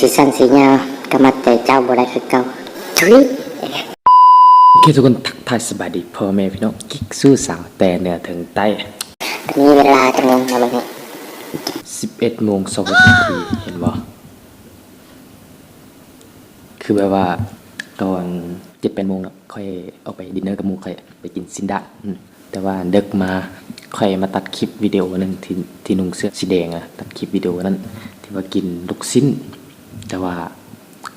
ຊິສັ້ນຊິຍາວ ກໍມັດໃຈເຈົ້າບໍ່ໄດ້ຄືເກົ່າ. ທຸຍ. ໂອເຄ ທຸກຄົນ ທັກທາຍສະບາຍດີພໍ່ແມ່ພີ່ນ້ອງ ກິກຊູສາວແຕ່ເໜືອເຖິງໃຕ້. ຕອນນີ້ເວລາຈັກໂມງແລ້ວບັດນີ້? ສິບເອັດໂມງຊາວຫົກນາທີ ເຫັນບໍ່? ຄືແບບວ່າຕອນເຈັດແປດໂມງເນາະ ຂ້ອຍອອກໄປດິນເນີກັບໝູ່ຂ້ອຍ ໄປກິນຊີ້ນດາດ. ອືມ ແຕ່ວ່າເດິກມາ ຂ້ອຍມາຕັດຄລິບວິດີໂອໜຶ່ງທີ່ ທີ່ນຸ່ງເສື້ອສີແດງນະ ຕັດຄລິບວິດີໂອນັ້ນ ທີ່ວ່າກິນລູກຊີ້ນ ແຕ່ວ່າ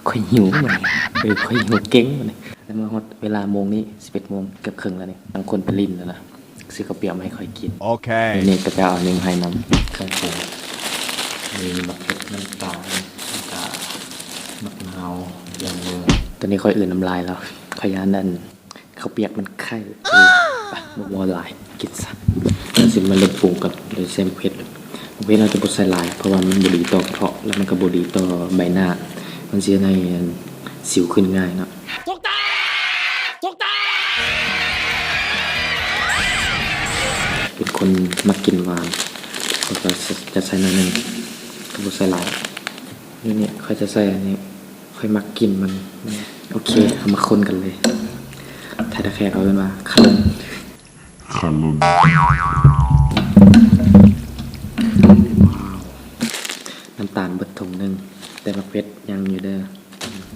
ຂ້ອຍຫິວ ເອີ ຂ້ອຍຫິວເກັ່ງ. ແລ້ວມາຮອດເວລາໂມງນີ້ ສິບເອັດໂມງເກືອບເຄິ່ງແລ້ວນີ້ ບາງຄົນໄປຫຼິ້ນແລ້ວນະ ຊື້ເຂົ້າປຽກມາໃຫ້ຂ້ອຍກິນ. ໂອເຄ ນີ້ກໍຈະເອົານີ້ມາໃຫ້ນຳ ເຄື່ອງແກງ ມີໝາກເຜັດ ນ້ຳຕານ ແລ້ວກະໝາກນາວ ຢ່າງໜຶ່ງ. ຕອນນີ້ຂ້ອຍອື່ນນ້ຳລາຍແລ້ວ ຂ້ອຍຢ້ານອັນ ເຂົ້າປຽກມັນໄຂ່. ອືມ ໄປ ບໍ່ເວົ້າຫຼາຍ ກິນຊະ. ເຮົາຊິມາເລີ່ມປຸງກັນໂດຍໃສ່ໝາກເຜັດ. ໝາກເຜັດເຮົາຈະບໍ່ໃສ່ຫຼາຍ ເພາະວ່າມັນບໍ່ດີຕໍ່ກະເພາະ ແລ້ວມັນກໍບໍ່ດີຕໍ່ໃບໜ້າ ມັນຊິເຮັດໃຫ້ ອັນ ສິວຂຶ້ນງ່າຍເນາະ. ເປັນຄົນມັກກິນຫວານ ຂ້ອຍກໍຈະໃສ່ໜ້ອຍໜຶ່ງ ກໍບໍ່ໃສ່ຫຼາຍ. ນີ້ ນີ້ ຂ້ອຍຈະໃສ່ອັນນີ້ ຂ້ອຍມັກກິ່ນມັນ. ໂອເຄ ເຮົາມາຄົນກັນເລີຍ. ໄທຕາແຂກເຂົາເອີ້ນວ່າຄະລົນ ຄະລົນ. ວ້າວ ນ້ຳຕານເບິດຖົງໜຶ່ງ ແຕ່ໝາກເຜັດຍັງຢູ່ເດີ.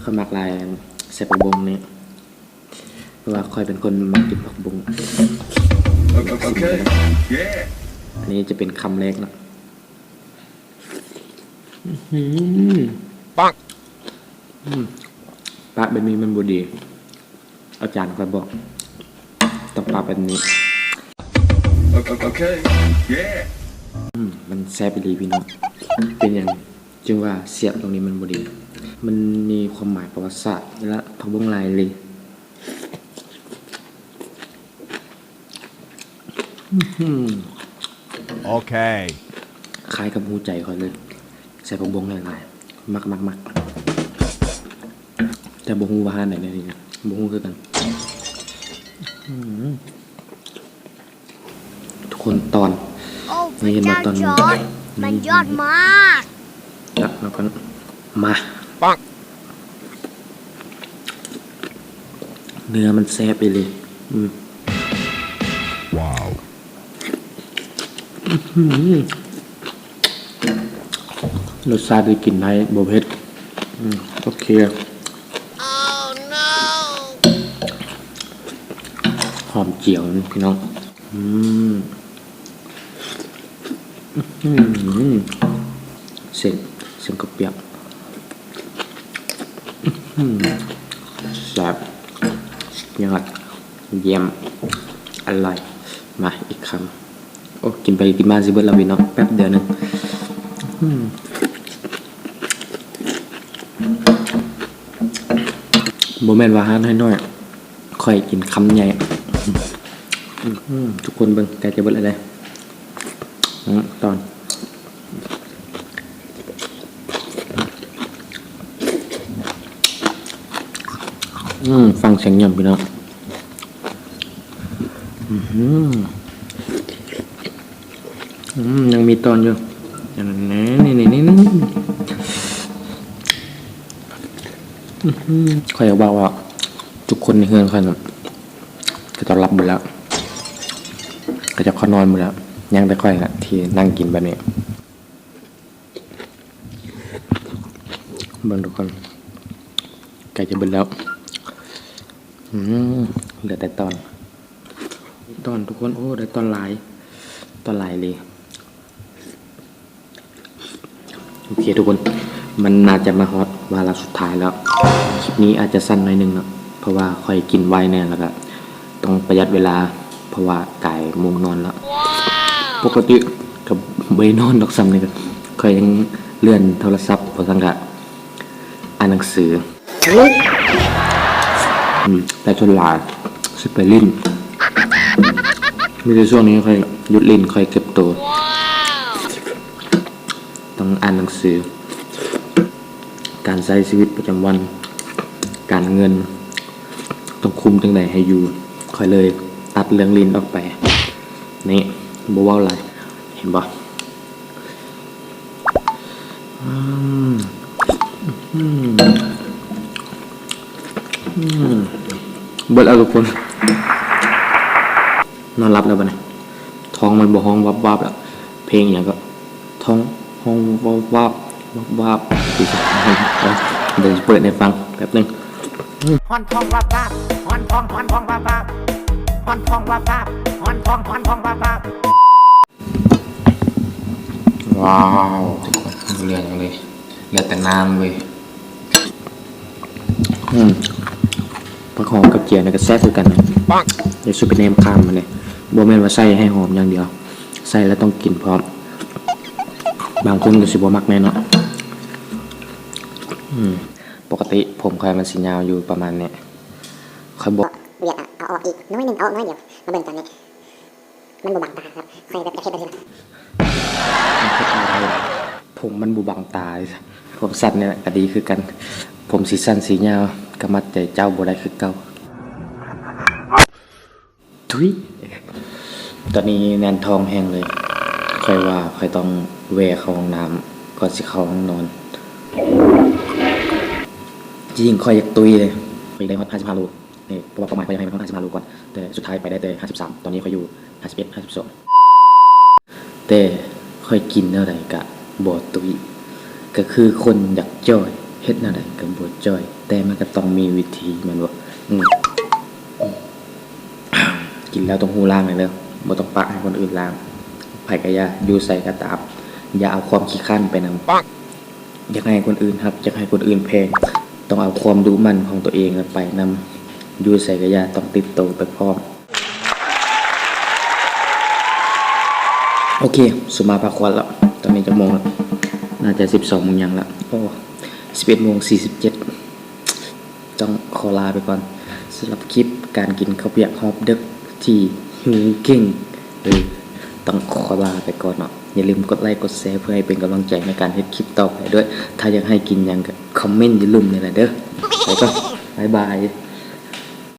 ຂ້ອຍມັກຫຼາຍໃສ່ຜັກບົງນີ້ ເພາະວ່າຂ້ອຍເປັນຄົນມັກກິນຜັກບົງ. ໂອເຄ ອັນນີ້ຈະເປັນຄຳແລກເນາະ. ອືມ ປັກ ອືມ ປະແບບນີ້ມັນບໍ່ດີ ອາຈານຂ້ອຍບອກ ຕ້ອງປະແບບນີ້. ໂອເຄ ເຢ ອືມ ມັນແຊບອີ່ຫຼີພີ່ນ້ອງ. ເປັນຫຍັງຈຶ່ງວ່າສຽບຕົງນີ້ມັນບໍ່ດີ? ມັນມີຄວາມໝາຍປະຫວັດສາດ ແລະ ຜັກບົງຫຼາຍອີ່ຫຼີ. ອືມ ໂອເຄ ຄ້າຍກັບຮູ້ໃຈຂ້ອຍເລີຍ ໃສ່ຜັກບົງຫຼາຍໆ ມັກໆໆ ແຕ່ບໍ່ຮູ້ວ່າຮ້ານໃດແນ່ນີ້ ບໍ່ຮູ້ຄືກັນ. ອືມ ທຸກຄົນ ຕອນ ໂອ້ ໄດ້ເຫັນບໍ່ ພະເຈົ້າ ຕອນ ຈອດ ມັນຍອດມາກ. ຕັກມາກ່ອນ ມາ ປັກ ເນື້ອມັນແຊບອີ່ຫຼີ. ອືມ ວ້າວ ອືມ ລົດຊາດທີ່ກິນໄດ້ ບໍ່ເຜັດ. ອືມ ໂອເຄ ຫອມຈຽວພີ່ນ້ອງ. ອືມ ອືມ ເສັ້ນ ເສັ້ນເຂົ້າປຽກ ອືມ ແຊບ ສຸດຍອດ ຢ້ຽມ ອະລ່ອຍ. ມາອີກຄຳ. ໂອ້ ກິນໄປກິນມາຊິເບິດແລ້ວພີ່ນ້ອງ ແປັບດຽວໜຶ່ງ. ອືມ ບໍ່ແມ່ນວ່າຮ້ານນ້ອຍ ຂ້ອຍກິນຄຳໃຫຍ່. ອືມ ທຸກຄົນເບິ່ງ ໃກ້ຈະເບິດແລ້ວເດ້. ອືມ ຕອນ ອືມ ຟັງສຽງຫຍ້ຳພີ່ນ້ອງ. ອືມ ອືມ ຍັງມີຕອນຢູ່. ນີ້ໆໆ ອືມ ຂ້ອຍຢາກເວົ້າວ່າ ທຸກຄົນໃນເຮືອນຂ້ອຍນັ້ນ ເຂົາເຈົ້າຫຼັບເບິດແລ້ວ ເຂົາເຈົ້າເຂົ້ານອນເບິດແລ້ວ ຍັງແຕ່ຂ້ອຍລະທີ່ນັ່ງກິນແບບນີ້. ເບິ່ງທຸກຄົນ ໃກ້ຈະເບິດແລ້ວ. ອືມ ເຫຼືອແຕ່ຕອນ ຕອນທຸກຄົນ ໂອ້ ໄດ້ຕອນຫຼາຍ ຕອນຫຼາຍອີ່ຫຼີ. ໂອເຄທຸກຄົນ ມັນໜ້າຈະມາຮອດວາລະສຸດທ້າຍແລ້ວ. ຄລິບນີ້ອາດຈະສັ້ນໜ້ອຍໜຶ່ງເນາະ ເພາະວ່າຂ້ອຍກິນໄວແດ່ ແລ້ວກະຕ້ອງປະຢັດເວລາ ເພາະວ່າກາຍໂມງນອນແລ້ວ. ປົກກະຕິກະບໍ່ໄດ້ນອນດອກ ຊ່ຳນີ້ກະ ຂ້ອຍຍັງເລື່ອນໂທລະສັບ ບໍ່ຊັ້ນກະອ່ານໜັງສື. ອືມ ແຕ່ສ່ວນຫຼາຍຊິໄປຫຼິ້ນ ມີແຕ່ຊ່ວງນີ້ຂ້ອຍຢຸດຫຼິ້ນ ຂ້ອຍເກັບໂຕ ຕ້ອງອ່ານໜັງສື. ການໃຊ້ຊີວິດປະຈຳວັນ ການເງິນ ຕ້ອງຄຸມຈັ່ງໃດໃຫ້ຢູ່ ຂ້ອຍເລີຍຕັດເລື່ອງຫຼິ້ນອອກໄປ. ນີ້ ບໍ່ເວົ້າຫຼາຍ ເຫັນບໍ່? ອືມ ເບິດແລ້ວທຸກຄົນ ນອນຫຼັບແລ້ວບັດນີ້ ທ້ອງມັນບໍ່ຮ້ອງວາບໆແລ້ວ ເພງອີ່ຫຍັງກໍ ທ້ອງຮ້ອງວາບໆ ວາບໆ ດຽວຊິເປີດໃຫ້ຟັງແປັບໜຶ່ງ. ຮ້ອນທ້ອງວາບວາບ ຮ້ອນທ້ອງ ຮ້ອນທ້ອງວາບວາບ ຮ້ອນທ້ອງວາບວາບ ຮ້ອນທ້ອງ ຮ້ອນທ້ອງວາບວາບ. ວ້າວ ທຸກຄົນ ບໍ່ເຫຼືອຫຍັງເລີຍ ເຫຼືອແຕ່ນ້ຳເວີຍ. ອືມ ຜັກຫອມກັບຈຽວນີ້ກໍແຊບຄືກັນນະ. ເດີ ຊິໄປແນມຄາມມັນເດ້ ບໍ່ແມ່ນວ່າໃສ່ໃຫ້ຫອມຢ່າງດຽວ ໃສ່ແລ້ວຕ້ອງກິນພ້ອມ. ບາງຄົນກໍຊິບໍ່ມັກແນ່ເນາະ. ອືມ ປົກກະຕິຜົມຂ້ອຍມັນຊິຍາວຢູ່ປະມານນີ້ ຂ້ອຍບໍ່ ວຽກອະ ເອົາອອກອີກໜ້ອຍໜຶ່ງ ເອົາອອກໜ້ອຍດຽວ ມາເບິ່ງຕອນນີ້ ມັນບໍ່ບັງຕາຄັບ ຂ້ອຍແບບຢາກເຮັດແບບນີ້ນະ. ຜົມມັນບໍ່ບັງຕາ ຜົມສັ້ນນີ້ລະກໍດີຄືກັນ ຜົມຊິສັ້ນຊິຍາວກໍມັດໃຈເຈົ້າບໍ່ໄດ້ຄືເກົ່າ. ທຸຍ ຕອນນີ້ແໜ້ນທ້ອງແຮງເລີຍ ຂ້ອຍວ່າຂ້ອຍຕ້ອງແວ່ເຂົ້າຫ້ອງນ້ຳກ່ອນຊິເຂົ້າຫ້ອງນອນ. ຈິງໆ ຂ້ອຍຢາກຕຸ້ຍເລີຍ ຂ້ອຍຢາກໄດ້ຮອດຫ້າສິບຫ້າໂລ. ນີ້ ເພາະວ່າເປົ້າໝາຍຂ້ອຍຢາກໃຫ້ມັນຮອດຫ້າສິບຫ້າໂລກ່ອນ ແຕ່ສຸດທ້າຍໄປໄດ້ແຕ່ຫ້າສິບສາມ ຕອນນີ້ຂ້ອຍຢູ່ຫ້າສິບເອັດ ຫ້າສິບສອງ. ແຕ່ຂ້ອຍກິນແນວໃດກະບໍ່ຕຸ້ຍ ກະຄືຄົນຢາກຈ່ອຍ ເຮັດແນວໃດກະບໍ່ຈ່ອຍ ແຕ່ມັນກະຕ້ອງມີວິທີແມ່ນບໍ່? ອືມ ກິນແລ້ວຕ້ອງຮູ້ລ້າງແດ່ເດີ ບໍ່ຕ້ອງປະໃຫ້ຄົນອື່ນລ້າງ ໃຜກະຢ່າ ຢູ່ໃສກະຕາມ ຢ່າເອົາຄວາມຂີ້ຄ້ານໄປນຳ. ຢາກໃຫ້ຄົນອື່ນຮັກ ຢາກໃຫ້ຄົນອື່ນແພງ ຕ້ອງເອົາຄວາມດຸໝັ່ນຂອງຕົວເອງໄປນຳ ຢູ່ໃສກະຢ່າ ຕ້ອງຕິດໂຕໄປພ້ອມ. ໂອເຄ ສຸມມາພັກຜ່ອນລະ ຕອນນີ້ຈັກໂມງລະ? ໜ້າຈະສິບສອງໂມງຫຍັງລະ ໂອ້ ສິບເອັດໂມງສີ່ສິບເຈັດ. ຕ້ອງຂໍລາໄປກ່ອນ ສຳລັບຄລິບການກິນເຂົ້າປຽກຮອບດຶກທີ່ຫິວເກັ່ງ ເອີ ຕ້ອງຂໍລາໄປກ່ອນເນາະ. ຢ່າລືມກົດໄລ້ກົດແຊເພື່ອໃຫ້ເປັນກຳລັງໃຈໃນການເຮັດຄລິບຕໍ່ໄປດ້ວຍ. ຖ້າຢາກໃຫ້ກິນຫຍັງກໍຄອມເມັນຢູ່ລຸ່ມນີ້ແຫຼະເດີ. ໄປກ່ອນ ບາຍບາຍ.